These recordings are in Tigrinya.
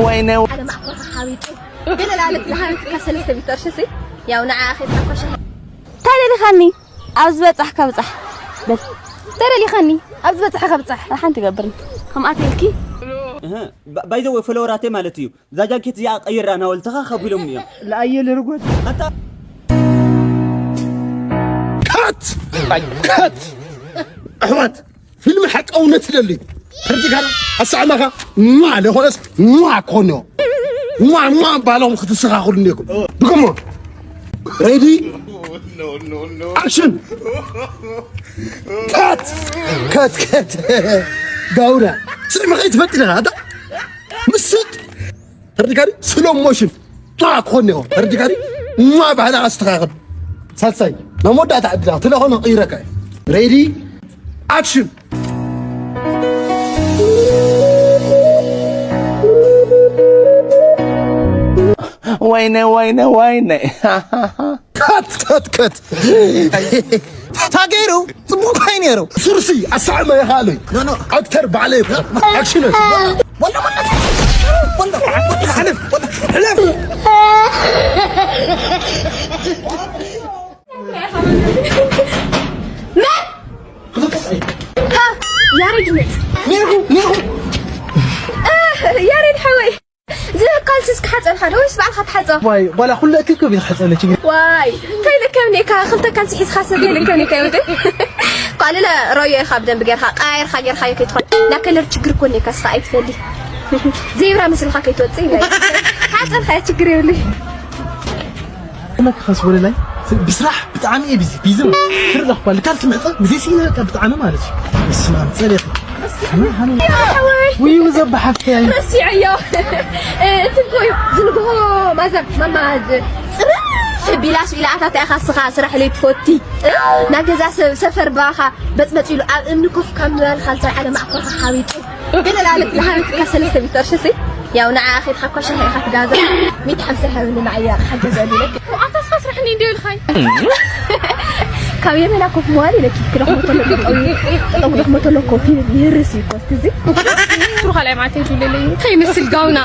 ወይነ። ሓደ ማዕኮ ሓቢጡ ገለ ላለት ለሃቢት ካብ ሰለስተ ቢተርሽሲ ያው ንዓ ኸይድ ሓኮሸ። እንታይ ደሊኻኒ? ኣብ ዝበጻሕካ ብጻሕ። በል። እንታይ ደሊኻኒ? ኣብ ዝበጻሕካ ብጻሕ። ሓንቲ ገብርኒ። ከምኣ ትልኪ? እህ፣ ባ-፣ ባይ ዘ ወይ ፎሎወራተይ ማለት እዩ። እዛ ጃኬት እዚኣ ቀይራ ናወልተኻ ከቢሎም እዮም። ለኣየ ልርጎት። ኣታ። ካት! ካት! ኣሕዋት! ፊልም ሓቂ እውነት ትደሊ። ሕጂ ካን ኣሳዕማኻ ሟ ለኾነስ ሟ ኮኖ። ሟ ሟ ባሎም ክትስኻኹሉ እንዲኩም። ድግሞ። ሬዲ? ኣክሽን! ካት! ካት፣ ካት! ጋውዳ። ስዕሚ ከይትፈጥር ኢኻ፣ ኣታ? ምስጥ! ተረዲካኒ? ስሎ ሞሽን። ጧ ክኾን እኒኦ። ተረዲካኒ? ሟ ባህላ ኣስተኻኽል። ሳልሳይ። ናብ መወዳእታ ዕድላ። ትለኾኖ ቀይረካ። ሬዲ? ኣክሽን! ወይነ፣ ወይነ፣ ወይነ። ከት፣ ከት፣ ከት። ታገይሩ ጽቡቅ እኮ እዩ ነይሩ። ሱርሲ ኣሳዕመ ይኻለይ። ኖ፣ ኖ። ኣክተር ባዕለይ እኮ። ኣክሽን። ወላ፣ ወላ፣ ወላ፣ ወላ፣ ሕለፍ፣ ወላ፣ ሕለፍ። መን? ሃ፣ ያሬድ ይመጽእ። ኔርኩ፣ ኔርኩ። እ፣ ያሬድ ሓወይ። እዚ ካልሲ እስኪ ሓጸብካ ዶ ወይስ ባዕልኻ ትሓጸብ? ዋይ፣ ዋላ ኩሉ እክብክብ ኢልካ ሓጸብለ ችግር። ዋይ፣ እንታይ ለከብኒ እካ ክልተ ካልሲ ሒዝካ ሰብ ለከብኒ እካ ይወደ። ቋልለ ሮዮ ኢኻ ብደንብ ጌርካ፣ ቀያይርካ ጌርካዮ ከይትኾን። ና ከለር ችግር ኮን እካ እስኻ ኣይትፈሊ። ዜብራ መስልካ ከይትወጽእ ኢለ። ሓጸብካ ችግር የብሉ። እመካ ከስ ወለላይ ብስራሕ ብጣዕሚ እየ ቢዚ፣ ቢዚ ማለት ትርዳኽ ኳል ካልሲ ምሕጻብ ግዜ ሲነ በቃ ብጣዕሚ ማለት እዩ። በስመ ኣብ ጸሌት። ውይ፣ ውይ፣ ዘባ ሓፍተይ። ረሲዐዮ። እ፣ እቲ እኮ እዩ። ዝንግሆ ማዘር፣ ማማ፣ ጽርፍ ቢላ ስኢላ ኣታታ ኢኻ ስኻ ስራሕ ለይትፈቲ። እ፣ ናይ ገዛ ሰብ፣ ሰፈር ባኻ በጽበጽ ኢሉ ኣብ እምኒ ኮፍ ካብ ምባልካ ልተልዓለ ማዕኮኻ ሓቢጡ። ገለ ላለት ለሃቢት ካብ ሰለስተ ቢተርሽሲ፣ ያው ንዓ ኸይድካ እኮ ሻሂ ኢኻ ትጋዛ። ሚእቲ ሓምሳ ሃብኒ ንዓያ ክሓገዘሉ ኢለኪ። ኣታ ስኻ ስራሕኒ እንዲዮ ኢልኻይ። ካብ የመና ኮፍ ምባል ኢለኪ። ክደኽሞ ተሎ ጠጠው፣ ጠጠው ክደኽሞ ተሎ ኮፍ ይብል፣ ይህርስ እዩ እኮ እስኪ እዚ። ስሩ ካልኣይ መዓልቲ ትብለለይ። እንታይ ይመስል ጋውና?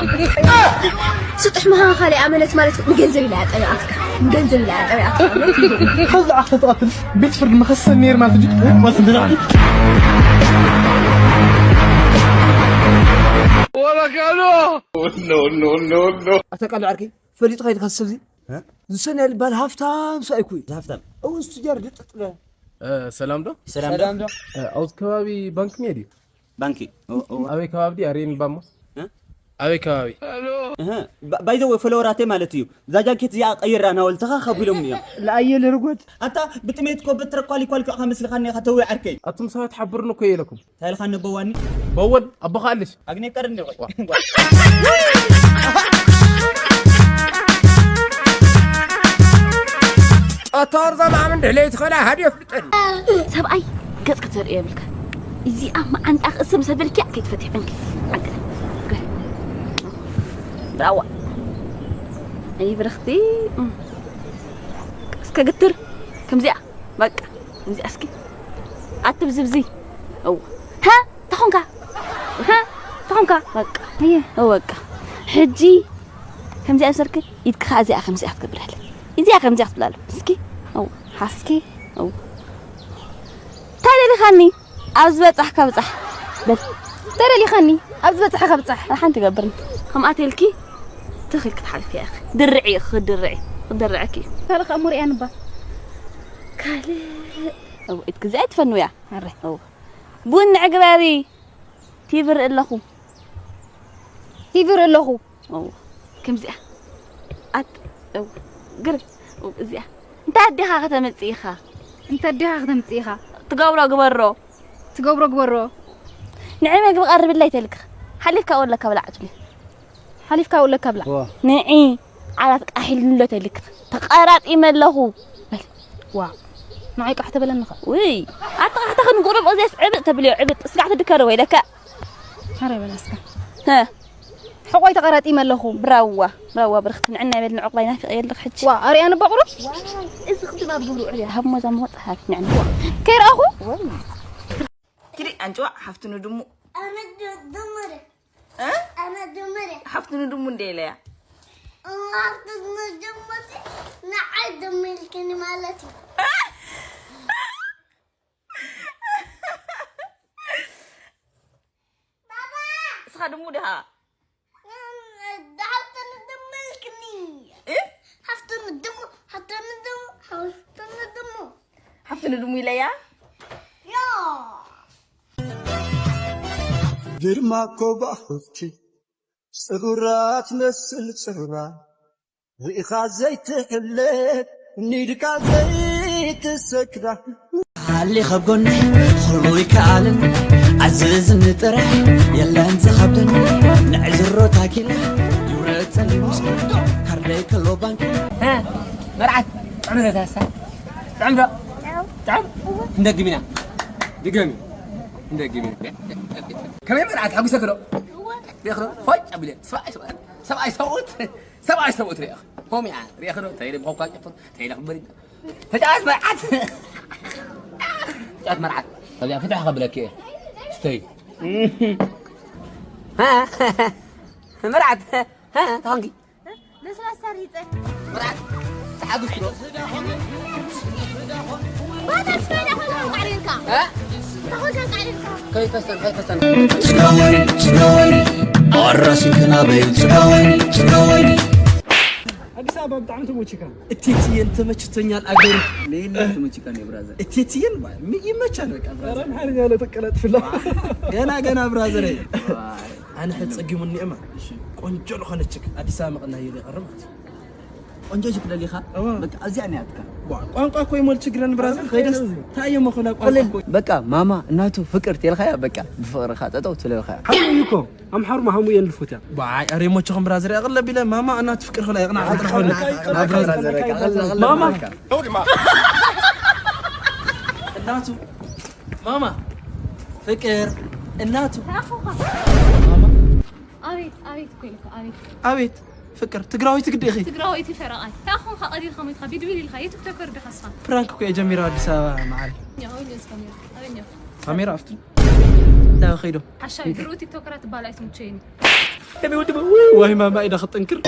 ስጡሕ ምዃን ካልእ ኣመለት ማለት ንገንዘብ ኢላ እያ ጠቢቓትካ። ንገንዘብ ኢላ እያ ጠቢቓትካ። ከዚ ዓኽ ተትቐትል ቤት ፍርዲ መኸሰን ነይር ማለት እዩ። ወስን ድራቂ። ወበካሎ። ኖ፣ ኖ፣ ኖ፣ ኖ። ኣታ ቃል ዓርኪ፣ ፈሊጥኻ ኢልካ ሰብ እዚ? እ? ዝሰንያ ልባል ሃፍታም ሰብኣይ እኮ እዩ። ሃፍታም። እውን ስቱጃር ድጥጥለ። እ፣ ሰላም ዶ? ሰላም ዶ? ሰላም ዶ? እ፣ ኣብዚ ከባቢ ባንክ እኒኦ ድዩ? ባንኪ። ኦ፣ ኦ። ኣበይ ከባቢ ድዩ? ኣርእየኒ ባሞ። እ? ኣበይ ከባቢ? እህ፣ ባ-፣ ባይ ዘ ወይ ፎሎወራተይ ማለት እዩ። እዛ ጃኬት እዚኣ ቀይራ ናወልተኻ ከቢሎም እዮም። ለኣየ ልርጎት። ኣታ ብጥሜት እኮ በትረ ኳሊ ኳልኩዕካ መስልኻኒ ኢኻ ተዊ ዓርከይ። ኣቱም ሰባት ሓብርኒ እኮ እየ ኢለኩም። እንታይ ኢልካ ነበዋኒ? በወል ኣቦኻ ኣለሽ። ኣግኔ ቀርኒ ቆይ። ኣታ ወርዛ ማዕምን ድሕለይ ትኸላ ሃዲ የፍልጠኒ። ሰብኣይ ገጽ ክትዘርኢ የብልካ። እዚኣ መዓንጣ ክእስም ሰብልኪያ ከይትፈትሒ ዕንኪ። ዓንክለ። ገ-፣ ብራዋ። ኣይ ብርኽቲ። እም። እስከ ግትር። ከምዚኣ። በቃ። ከምዚኣ እስኪ። ኣትብዝብዚ። እው። ሃ? ተኾንካ? ሃ? ተኾንካ? በቃ። እየ። እው በቃ። ሕጂ ከምዚኣ ሰርክ ኢድካ እዚኣ ከምዚኣ ክትገብር ኣለ። እዚኣ ከምዚኣ ክትብላ ኣለ። እስኪ። እው። ሓስኪ። እው። እንታይ ደሊኻኒ? ኣብ ዝበጻሕካ ብጻሕ። በል። እንታይ ደሊኻኒ? ኣብ ዝበጻሕካ ብጻሕ። ሓንቲ ገብርኒ። ከምኣ ተልኪ ትኽል ክትሓልፊ ኢኺ። ድርዒ ኢኺ፣ ክትድርዒ። ክድርዐኪ እዩ። ካልእ ከኣ ሞሪያ ንባ። ካልእ። እው፣ ኢድ ግዜ ኣይትፈንውያ። ኣረ። እው። ቡን ንዕግበሪ። ቲቪ ርኢ ኣለኹ። ቲቪ ርኢ ኣለኹ። እው። ከምዚኣ። ኣት-፣ እው። ግርም። እው፣ እዚኣ። እንታይ ኣዴኻ ከተምጽእ ኢኻ? እንታይ ኣዴኻ ከተምጽእ ኢኻ? ትገብሮ ግበሮ። ትገብሮ ግበሮ። ንዒ መግቢ ቀርብለይ ተልክኽ። ሓሊፍካ ወለካ ብላዕ ትብሊ። ሓሊፍካ ወለካ ብላዕ። ዋ። ንዒ ዓራት ቃሒልኒ ኣሎ ተልክኽ። ተቐራጢመ ኣለኹ። በል። ዋ። ንዓይ ቃሕ ተበለኒ ኸ? ውይ። ኣታ ቃሕ ተኽን ቁሩብ እዚያስ ዕብጥ ተብልዮ፣ ዕብጥ። ስጋዕ ትድከር ወይ ለካ። ኧረ በል እስከ። ሀ። ሕቆይ ተቐራጢመ ኣለኹ። ብራዋ፣ ብራዋ ብርኽቲ ንዕና ይበል ንዕቑባይ ናፊቐ የለኽ ሕጂ። ዋ፣ ኣርያ ንባ ቁሩብ? ዋይ፣ እዚ ክንዲ ናብ ግብሩ ዕልያ ሃብሞ እዛ መወጽ ሃብ ንዕና። ከይረኣኹ? ወይ። ኪዲ ኣንጭዋ ሓፍቲ ንድሙ ኣነ ድ- ድሙር እየ። እ? ኣነ ድሙር እየ። ሓፍቱ ንድሙ እንደ ኢለያ። እሞ ሓፍቱ ንድሙ ሲ ንዓይ ድሙ ኢልክኒ ማለት እዩ። ባባ! እስኻ ድሙ ድኻ? ሓፍቱ ንድሙ ኢልክኒ። እ? ሓፍቱ ንድሙ፣ ሓፍቱ ንድሙ፣ ሓፍቱ ንድሙ። ሓፍቱ ንድሙ ኢለያ? ዮ። ግርማ እኮ ባኽቲ ጽሩራ ትመስል ጽሩራ ርኢኻ ዘይትሕለፍ ኒድካ ዘይትሰክራ ሃሊ ኸብ ጎኒ ኹሉ ይከኣልን ኣዝዝኒ ጥራሕ የለን ዝኸብደን ንዕዝሮ ታኪላ ይውረድ ጸሊም ውስኪ ካርደይ ከሎ ባንኪ መርዓት ጥዑም ዶ ታሳ ጥዑም ዶ ጥዑም እንደግም ኢና ድገሚ እንደግም ኢና ከመይ መርዓት ሓጉሰክ ዶ ሪእኽ ዶ ፎጭ ኣቢለ ሰብኣይ ሰብኣይ ሰብኣይ ሰብኡት ሰብኣይ ሰብኡት ሪእኽ ሆም እያ ሪእኽ ዶ ተይለ ብኾኳ ጨፍር ተይለ ክበር ተጫዋት መርዓት ተጫዋት መርዓት ኣብዚኣ ፍትሕ ከብለኪ እየ ስተይ መርዓት ተኾንኪ ለስላሳ ሪፀ መርዓት ተሓጉስ ዶ ባታ ሽታ ዳኾን ቃሪርካ እ? ተኾንካ ቃሪርካ ከይፈሰን ከይፈሰን ጽገወኒ ጽገወኒ ኣራሲንክና በይ ጽገወኒ ጽገወኒ ኣዲስ ኣበባ ብጣዕሚ ተሞችካ እቴትየን ተመችቶኛል ኣገሩ ሌላ ተመችካ ነው ብራዘር እቴትየን ይመቻል በቃ ብራዘር ኧረ ሓርኛ ለተቀላጥፍላ ገና ገና ብራዘር ኣነ ሕድ ጸጊሙኒ እማ ቆንጆ ዝኾነች ችክ ኣዲስ ኣበባ መቐና ይል ይቐርብ ማለት እዩ ቆንጆ ችክ ደሊኻ በቃ እዚኣ ናያትካ ቋንቋ እኮ ይሞል ችግረን ብራዘር ከይደስ ታየ መኾላ ቋንቋ እኮ በቃ ማማ እናቱ ፍቅር ቴልኻያ በቃ ብፍቅርኻ ጠጠው ትለልኻያ ሓሙይ እኮ ኣምሓሩ ማሃሙ የንልፉት ያ ባይ ኣሬ ሞችኹም ብራዘር ያቕለ ቢለ ማማ እናቱ ፍቅር ኽላ ይቕና ዓጥርሑን ማማ እናቱ ማማ ፍቅር እናቱ ኣቤት ኣቤት እኮ ኢልካ ኣቤት ኣቤት ፍቅር ትግራወይቲ ግዲ ኢኺ ትግራወይቲ ፈረቓይ ታኹንካ ቀዲልካ ሞይትካ ቢድቢድ ኢልካ የትክተከር ድኻ ስኻ ፕራንክ እኮ የጀሚረው ኣዲስ ኣበባ መዓሪ ያው ኢሉ እስከሚራ ኣበኛ ካሜራ ኣብቲ እንዳኸይዶ ሓሻዊ ድሮ ቲክቶከራት ባል ኣይትምቸይኒ ወይ ማማ ኢዳ ክጥንክር